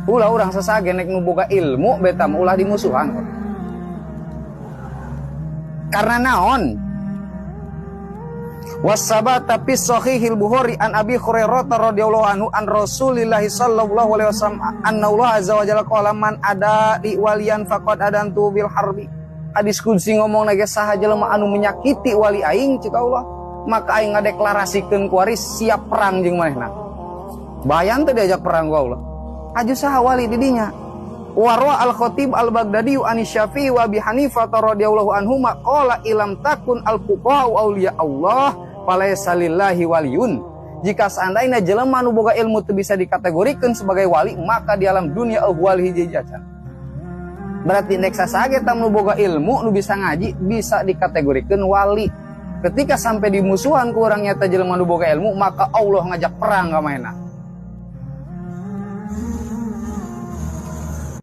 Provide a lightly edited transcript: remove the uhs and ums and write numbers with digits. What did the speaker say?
Ulah urang sasage nek nu boga ilmu beta mah ulah dimusuhan. Karena naon? Watsabata fi sahihil Bukhari an Abi Hurairah radhiyallahu anhu an Rasulillah sallallahu alaihi wasallam anna Allah azza wa jalla qala man ada li waliyan faqad adantu bil harbi. Hadis qudsi ngomong ge, saha jelema anu menyakiti wali aing, cik Allah, maka aing ngadeklarasikeun kuari siap perang jeung manehna. Bayan teh diajak perang ku Allah. Aju saha wali di dinya? Warwa al-Khatib al-Baghdadi an Syafi'i wa Abi Hanifah radhiyallahu anhuma qala illam takun al-fuqaha auliya Allah falaisa lillahi waliyun. Jika seandainya jelema nu boga ilmu teu bisa dikategorikan sebagai wali, maka di alam dunia euweuh wali hiji acan. Berarti nek sasage nu boga ilmu, nu bisa ngaji, bisa dikategorikan wali. Ketika sampai di musuhan ku urang nyata jelema nu boga ilmu, maka Allah ngajak perang ka manehna.